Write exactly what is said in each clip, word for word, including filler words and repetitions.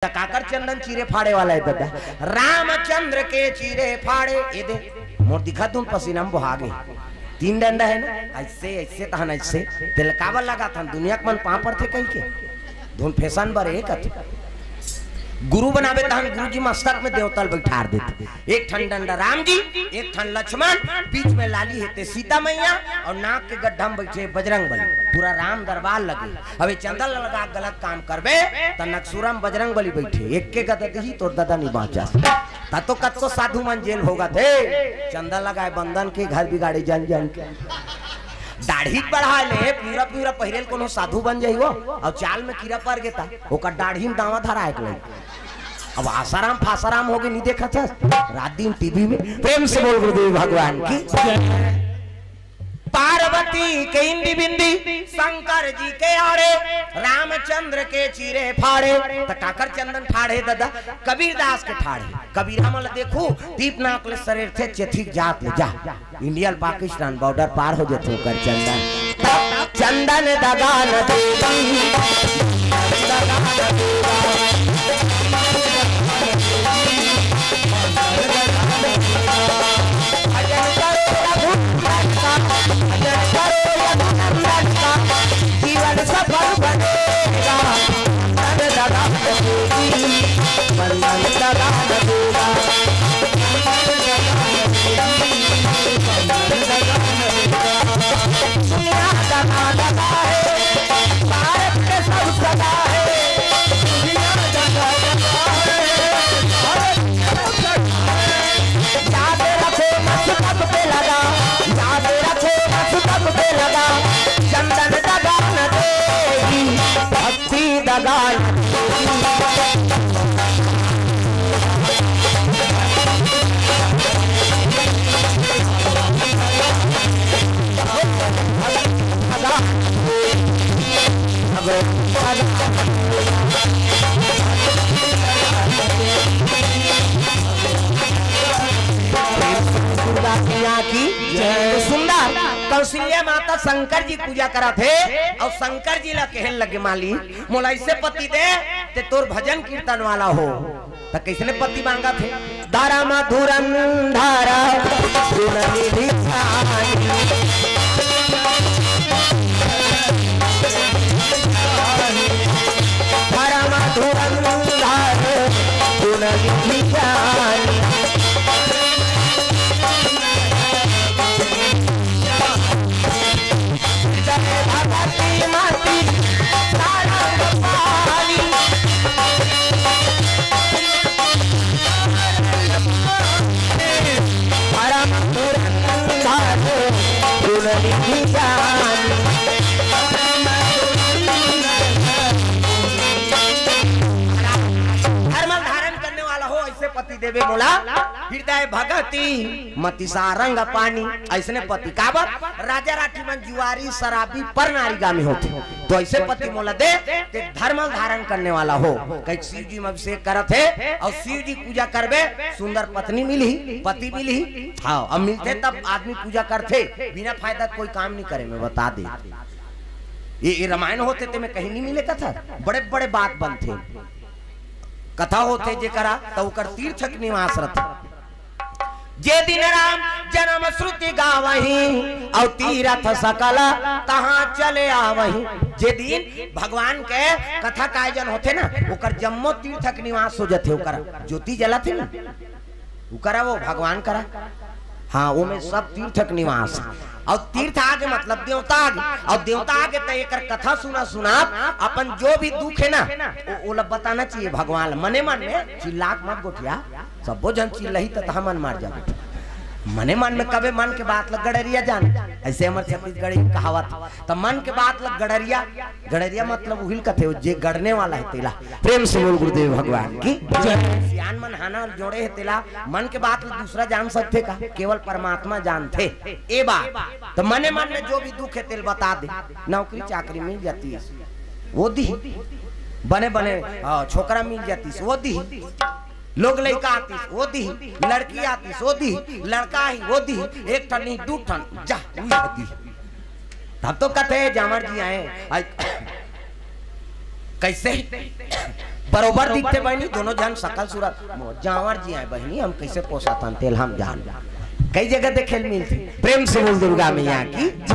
त काकर चंदन चीरे फाड़े वाला हे ददा? रामचंद्र के चीरे फाड़े। ए दे, मोर दिखत हूँ पसीना में बोहा गे। तीन डंडा हे ना, अइसे, अइसे तहन अइसे। तेला काबर लगाथन? दुनिया के मन पाँव पड़थे कहिके। धुन फैशन बर हे कथे। गुरु बनाबे तहन गुरु जी मस्तक में देवता ल बइठार देथे। एक ठन डंडा राम जी, एक ठन लक्ष्मण, बीच में लाली हे ते सीता मैया, अउ नाक के गड्ढा में बइठे बजरंग बली। पूरा राम दरबार लगे। अब ए चंदन लगा के गलत काम करबे, त नकसूरा में बजरंग बली बइठे, एक के गदा दिही, तोर ददा नी बाँचस। त तो कतको साधु मन जेल भोगत हे, चंदन लगाए बंदन के घर बिगाड़े जन जन के। दाढ़ी बढ़ा ले, पूरा पूरा पहिरेल कोनो साधु बन जाही वो, अउ चाल में कीरा पर गे त, ओकर दाढ़ी में दावा धरा एक लई। अब आसाराम फासाराम होगे, नी देखत हस रात दिन टीवी में। प्रेम से बोल गुरुदेव भगवान की। पार्वती के इंदी बिंदी, शंकर जी के आड़े, रामचंद्र के चीरे फाड़े। त काकर चंदन ठाढ़े ददा? कबीरदास के ठाढ़े। कबीरा मन ल देखू, दीप नाक ले सरेरथे, चेथिक जात ले जा। इंडिया ल पाकिस्तान बॉर्डर पार हो जथे ओकर चंदन। चंदन दगा न देवी, भजन करो रघुनंदन का, भजन करो रघुनंदन का, जीवन सफल बनेगा। चंदन दगा न देवी, चंदन दगा न देवा। दुनिया दगा दगा है, भारत के सब सगा है। दुनिया दगा दगा है, भारत के सब सगा है। याद रखो मस्तक पे लगा, याद रखो मस्तक पे लगा, चंदन दगा न देगी, भक्ति दगा न देगी। दुर्गा मैया की जय। सुंदर कौशल्या माता शंकर जी पूजा करत हे अउ शंकर जी ला कहन लगे, माली, मोला अइसे पति दे, ते तोर भजन कीर्तन वाला हो। त कइसने पति मांगत हे? धरम धुरंधर गुण निधि ज्ञानी। धरम धुरंधर गुण निधि ज्ञानी। जय भगती मती सारंग पानी। परम पुरंदर गुण निधि ज्ञानी। धर्म धारण करने वाला हो, अइसे पति देबे मोला। हृदय भगती मति सारंग पानी, अइसने पति। काबर? राजा राठी मन जुआरी, शराबी, पर नारी गामी होथे। तो अइसे पति मोला दे, ते धर्म धारण करने वाला हो। कहिके शिव जी में अभिषेक करत हे, अउ शिव जी पूजा करबे, सुंदर पत्नी मिलही, पति मिलही। हाँ, अब मिलथे तब आदमी पूजा करथे, बिना फायदा कोई काम नहीं करे, मैं बता दे। ये, ये रामायण होथे ते में कहीं नहीं मिले कथा, बड़े बड़े बात बनथे। कथा होथे जेकरा, त ओकर तीर्थ के निवास रथे। जे दिन राम जन्म श्रुति गावही, अउ तीरथ सकल तहाँ चले आवही। जे दिन भगवान के कथा के आयोजन होथे ना, ओकर जम्मो तीर्थ के निवास हो जथे। ओकर ज्योति जलत हे ना, ओकरा वो भगवान करा, हाँ, ओमे सब तीर्थ के निवास। अउ तीर्थ आगे मतलब देवता आगे, अउ देवता आगे त एकर कथा सुना सुना अपन जो भी दुख हे ना, ओ-, ओला बताना चाहिए भगवान ला। मने मन में चिल्ला के मत गोठिया, सब्बो झन चिल्लाही त तहाँ मन मार जाबे। मने मन में कबे मन के बात ल गड़रिया जान, अइसे हमर छत्तीसगढ़ी कहावत। त मन के बात ल गड़रिया, गड़रिया मतलब उहिल कथे, जे गड़ने वाला हे तेला। प्रेम से बोल गुरुदेव भगवान की जय। सियान मन हाना जोड़े हे तेला, मन के बात ल दूसरा जान सकथे का? केवल परमात्मा जानथे। ए बात त मने मन में जो भी दुख हे तेल बता दे। नौकरी चाकरी मिल जातिस, वो दिही। बने बने, अ, छोकरा मिल जातिस, वो दिही। लोग लइका आतिस, वो दिही। लड़की आतिस, वो दिही। लड़का आही, वो दिही। एक ठन नहीं, दू ठन, जा, उही दिही। तब तो कथे जामर जी आए, आई, कइसे? बरोबर दिखथे बहिनी, दोनों झन सकल सूरत। मो-, जांवर जी आय बहिनी, हम कइसे पोसत हन तेला हम जान। कई जगह देखे ल मिलथे। प्रेम से बोल दुर्गा मैया की।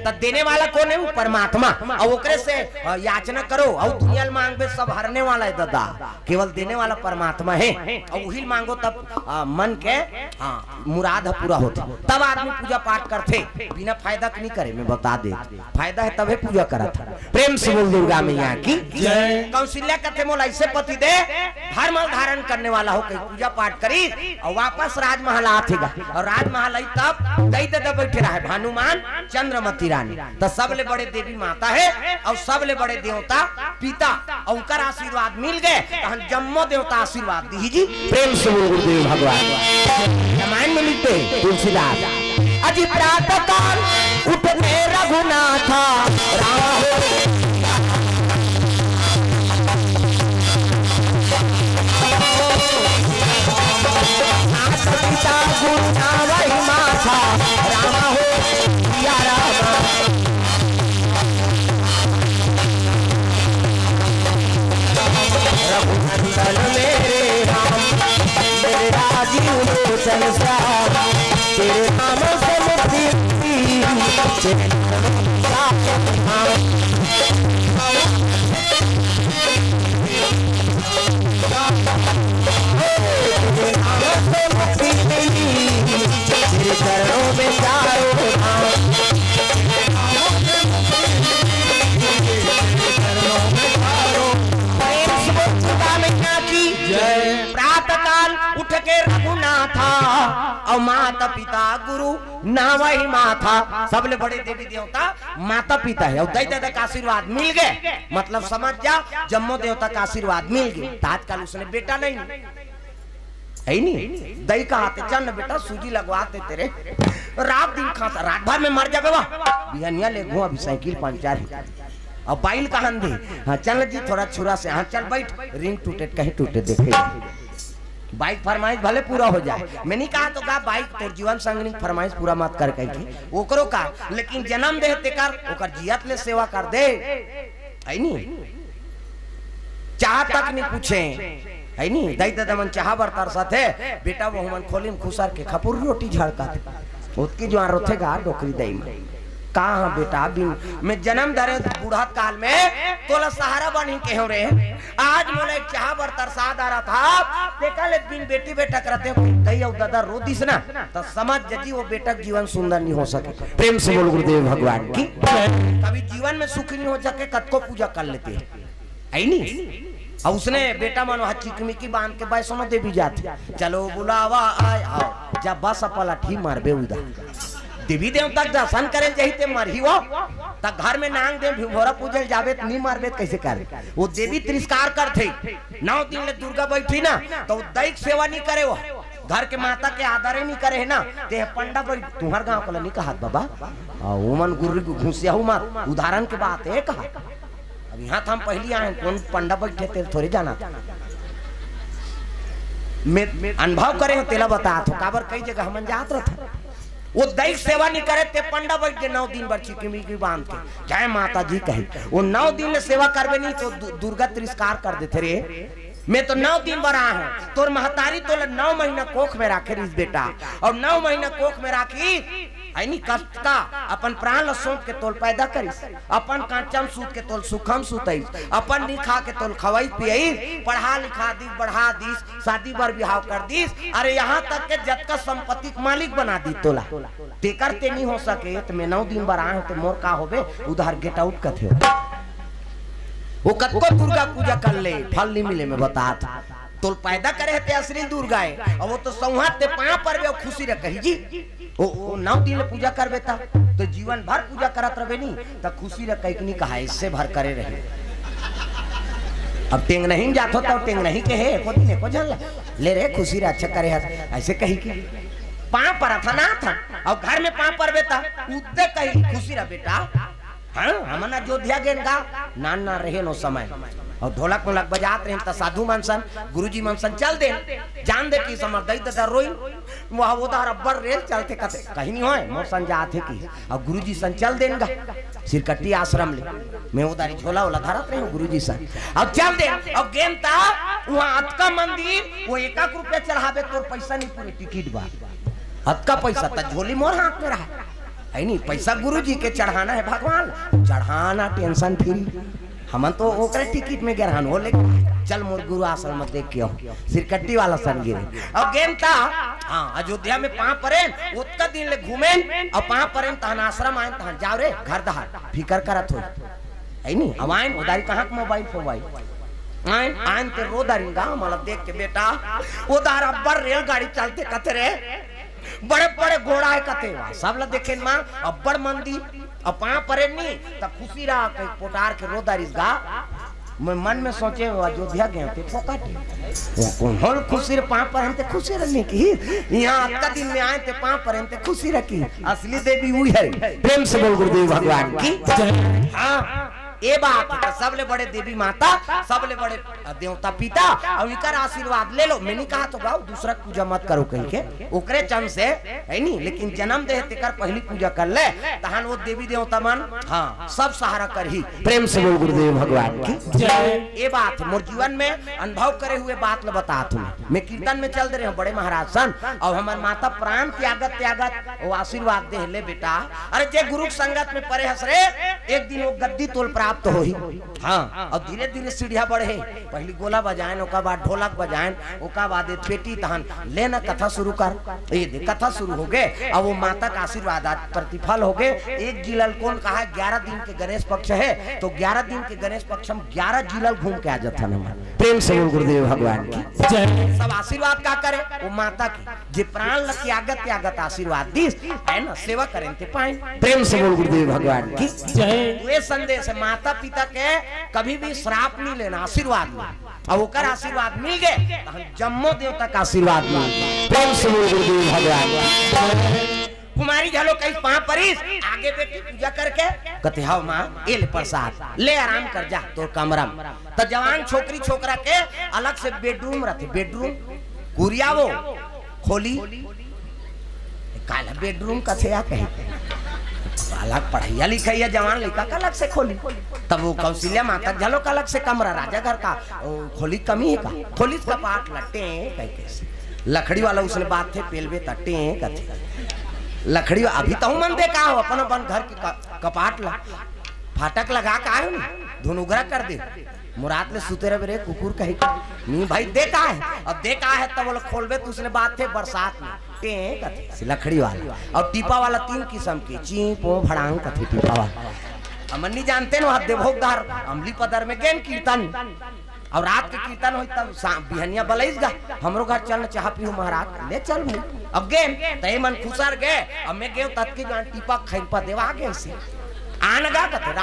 त देने वाला कोन हे? वो परमात्मा। अउ ओकरे से, अ, याचना करो, अउ दुनिया ल मांगबे, सब हरने वाला हे ददा। केवल देने वाला परमात्मा हे, अउ उही ल मांगो तब, अ, मन के, हाँ, मुराद ह पूरा होथे। तब आदमी पूजा पाठ करथे, बिना फायदा के नहीं करे, मैं बता दे। फायदा हे तभे पूजा करत हे। प्रेम से बोल दुर्गा मैया की। जय। कौशल्या कथे मोला अइसे पति दे, धर्म धारण करने वाला हो, कहीं पूजा पाठ करी अउ वापस राजमहल आथे गा। अउ राजमहल आई तब दई ददा बइठे रहे हनुमान चंद्रमती रानी। त सबले बड़े देवी माता हे अउ सबले बड़े देवता पिता, अउ ओकर आशीर्वाद मिल गे, तहन जम्मो देवता आशीर्वाद दिही जी। प्रेम से बोल गुरुदेव भगवान। रामायण में लिखते हैं तुलसीदास, अजी प्रातः काल उठते रघुनाथा, राम हो माता पिता गुरु नावहि माथा, राम हो सिया राम। रघुनंदन मेरे राम, मेरे राजीव लोचन श्याम, तेरे नाम से मुक्ति मिली, तेरे नाम से मुक्ति मिली। तेरे चरणों में चारों धाम। प्रेम से बोल दुर्गा मैया की जय। प्रातः काल उठ के रघुनाथा, अउ माता पिता गुरु नावहि माथा। सबले बड़े देवी देवता माता पिता हे, अउ दई ददा का आशीर्वाद मिल गे, मतलब समझ जा, जम्मो देवता का आशीर्वाद मिल गे। त आजकल उसने बेटा नहीं, हे नी? दई कहाथे, "चल न बेटा, सूजी लगवाथे तेरे।" रात दिन खाता, "रात भर में मर जाबे वा।" बिहनिया ले घूम, अभी साइकिल पंचर हे। अउ बाई ल कहन दे, "हाँ, चल जी, थोड़ा छुरा से, हाँ, चल बइठ, रिंग टूटे, कहीं टूटे, देखे।" बाई के फरमाइश भले पूरा हो जाए। मैं नहीं कहा तो का बाई के, तोर जीवन संगनी के फरमाइश पूरा मत कर कहि के। ओकरो का, लेकिन जनम दे तेकर, ओकर जियत ले सेवा कर दे। हे नी? चाह तक नहीं पूछे। हे नी? दई ददा मन चाह बर तरसथे। बेटा वहू मन खोली म खुसर के खपुर रोटी झड़कथे। ओतकी जुवार रोथे गा डोकरी दई मन। कहाँ बेटा, बिन मैं जनम धरे बुढ़त काल में तोला सहारा बनही केहेंव रे। आज मोला एक चाह बर तरसा डारत हस, तेकर ले बिन बेटी बेटा करत हंव। दई अउ ददा रो दिस ना, त समझ जजी वो बेटा के जीवन सुंदर नहीं हो सके। प्रेम से बोल गुरुदेव भगवान की। कभी जीवन में सुखी नहीं हो सके, कतको पूजा कर लेते हैं। हे नी? अउ उसने बेटा मन ह चिकमिकी बांध के वैष्णो देवी जाथे। चलो बुलावा आय, आओ। जब बस पलट ही मरबे उदा। देवी देवता के दर्शन करे जाही ते मरही वो। त घर में नांग दे भिभोरा पूजे ल जाबे त नी मरबे त कइसे करे? वो देवी तिरस्कार करथे। नौ दिन ले दुर्गा बइठी ना, त वो दई के सेवा नी करे वो। घर के माता के आदर ही नी करे हे ना, ते पंडा बइठ, तुंहर गांव के ला नी कहत बाबा। आ, ओमन गुर्री घुसिया हूं मत, उदाहरण के बात हे कहा। अब इहां त हम पहिली आए हन, कोन पंडा बइठे तेला थोरे जानत। मैं अनुभव करे हंव, तेला बतात हंव, काबर कई जगह हमन जात रथन। वो दई के सेवा नी करे, ते पंडा बइठ गे नौ दिन बर चिकमिकी बांध के, जय माता जी कही। वो नौ दिन ले सेवा करबे नी, त दु-, दुर्गा तिरस्कार कर देथे रे। मैं तो नौ दिन बर आए हंव, तोर महतारी तोला नौ महीना कोख में राखे रहिस बेटा, अउ नौ महीना कोख में राखिस, हे नी, कष्ट का अपन प्राण ल सौंप के तोला पैदा करिस, अपन कांचा म सूत के तोला सुखा म सुतइस, अपन नी खा के तोला खवइस पियइस, पढ़ा लिखा दिस, बढ़ा दिस, शादी बर बिहाव कर दिस, अरे इहां तक के जतका संपत्ति के मालिक बना दिस तोला। तेकर ते नी हो सके, त मैं नौ दिन बर आए हंव, त मोर का होबे, उधार get out कथे। वो कतको दुर्गा पूजा कर ले, फल नी मिले, मैं बतात हंव। तोला पैदा करे हे ते असली दुर्गा हे, अउ वो तो सौंहत ते पांव परबे अउ खुशी रह कही जी। ओ, ओ नौ दिन ले पूजा करबे त, त जीवन भर पूजा करत रहबे नी, त खुशी रह कहिके नी कहा, इससे भर करे रहे। अब टेंगनही जाथो त टेंगनही के हे, एको दिन एको झन ला, ले रे खुशी रह, अच्छा करे हस, अइसे कहिके। पांव परत हन ना था, अउ घर में पांव परबे त, उतने कही खुशी रह बेटा। हाँ, हमन अयोध्या गेन गा, नान नान रहेन ओ समय। अउ ढोलक मोलक बजात रहेन, त साधु मन सन, गुरुजी मन सन चल देन। जान दे कि हमर दई ददा रोइन, वह ओदर अब्बड़ रेल चलथे कथे, कहीं नहीं होय, मोर सन जात हे कि। अउ गुरुजी सन चल देन गा, सिरकट्टी आश्रम ले। मैं ओदारी झोला ओला धरत रहेंव गुरुजी सन। अउ चल देन, अउ गेन त, उहाँ अतका मंदिर, वो एक एक रुपया चढ़ाबे, तोर पैसा नहीं पूरे टिकट बा। अतका पैसा त झोली मोर हाथ में रहा। है नी, पैसा गुरुजी के चढ़ाना है भगवान, चढ़ाना tension free। हमन तो ओकरे टिकट में गे रहन हो, लेकिन चल मोर गुरु आश्रम में देख के आऊं, सिरकट्टी वाला सन गिरे। अब गेन ता, हाँ, अयोध्या में पाँव परेन, ओतका दिन ले घूमेन, अब पाँव परेन, तहन आश्रम आएन, तहन जाव रे, घर दहार, फिकर करत हो। है नी, अब आएन, उदारी कहाँ के मोबाइल फोबाइल? आएन, आएन ते रो दारिन गा, मतलब देख के बेटा, उदार अब्बड़ रेलगाड़ी चलथे कथे रे, बड़े बड़े घोड़ा हे कथे, वाह, सब ला देखेन माँ, अब्बड़ मंदिर, अब पाँव परेन नी, त खुशी रहा, कहीं पोटार के रो दारिस गा। मैं मन में सोचे, वो अयोध्या गेंव ते फोकट हे। वो कौन होल खुशी रे, पाँव परेन ते खुशी रहने की। यहाँ अतका दिन में आएन ते पाँव परेन ते खुशी रखी। असली देवी उही हे। प्रेम से बोल गुरुदेव भगवान की। हाँ, ये बात हे, त सबले बड़े देवी माता, सबले बड़े देवता पिता, अउ इकर आशीर्वाद ले लो। मैं नहीं कहा तो गाओ, दूसरा पूजा मत करो कहीं के, ओकरे चंद से, है नी, लेकिन जन्म दे हे तेकर पहली पूजा कर ले, तहन वो देवी देवता मन, हाँ, सब सहारा करही। प्रेम से बोल गुरुदेव भगवान की। जय। ये बात हे, मोर जीवन में अनुभव करे हुए बात ल बतात हूँ। मैं कीर्तन में चल दे रहेंव बड़े महाराज सन, अउ हमर माता प्राण त्यागत त्यागत वो आशीर्वाद दे हे, ले बेटा, अरे जे गुरु के संगत में परे हस रे, एक दिन वो गद्दी तोल प्राप्त होही। हाँ, अउ धीरे धीरे सीढ़िया बढ़े, पहली गोला बजाएन, ओकर बाद ढोलक बजाएन, ओकर बाद ये पेटी, तहन ले न कथा शुरू कर। ये दे, कथा शुरू हो गे, अब वो माता का आशीर्वाद आज प्रतिफल हो गे। एक जिला ल कोन कहा, ग्यारह दिन के गणेश पक्ष हे, तो ग्यारह दिन के गणेश पक्ष हम ग्यारह जिला ल घूम के आ जाथन हमन। प्रेम से बोल गुरुदेव भगवान की। जय। सब आशीर्वाद का करे, वो माता की, जे प्राण ल त्यागत त्यागत आशीर्वाद दिस, है ना, सेवा करेन ते पाएन। प्रेम से बोल गुरुदेव भगवान की। जय। तो ये संदेश हे, माता पिता के कभी भी श्राप नहीं लेना, आशीर्वाद लेना। अब ओकर आशीर्वाद मिल गे, त हम जम्मो देवता का आशीर्वाद मिल गे। प्रेम से बोल गुरुदेव भगवान। कुमारी घलो कहीं पाँव परिस, आगे बेटी पूजा करके, कथे, "हव माँ, ए ले प्रसाद, ले आराम कर जा तोर कमरा में।" त जवान छोकरी छोकरा के अलग से bedroom रथे, bedroom, कुरिया वो, खोली, काला bedroom कथे या कही। अलग पढ़ैया लिखैया जवान लइका का अलग से खोली। तब वो कौशल्या माता घलो का अलग से कमरा, राजा घर का, ओ, खोली कमी हे का? खोली कपाट लट्टे कह के। लकड़ी वाला उसने बात थे, पेलबे तट्टे कथे। लकड़ी वा-, अभी तहु मन दे का हो, अपन अपन घर के क-, कपाट ला। फाटक लगा का आयो ना, धुनुगरा कर दे। मुराद ले सुते रहे रे कुकुर कही के। नी भाई, दे का हे? अब दे का हे, तब बोले खोलबे, त उसने बात थे बरसात में। टें कथे, से लकड़ी वाला। अउ टीपा वाला तीन किसम के, चीं, पों, भड़ांग कथे टीपा वाला। हमन नी जानते न, वहाँ देवभोग धार, अमली पदर में गेन कीर्तन। अउ रात के कीर्तन होई तब सा-, बिहनिया बलइस गा, "हमरो घर चल न, चाह पीहू महाराज।" ले चल भाई। अब गेन, त ए मन खुसर गे, अब मैं गेंव ततकी जान टीपा खैरपा देवा गेन से। आन गा कथे,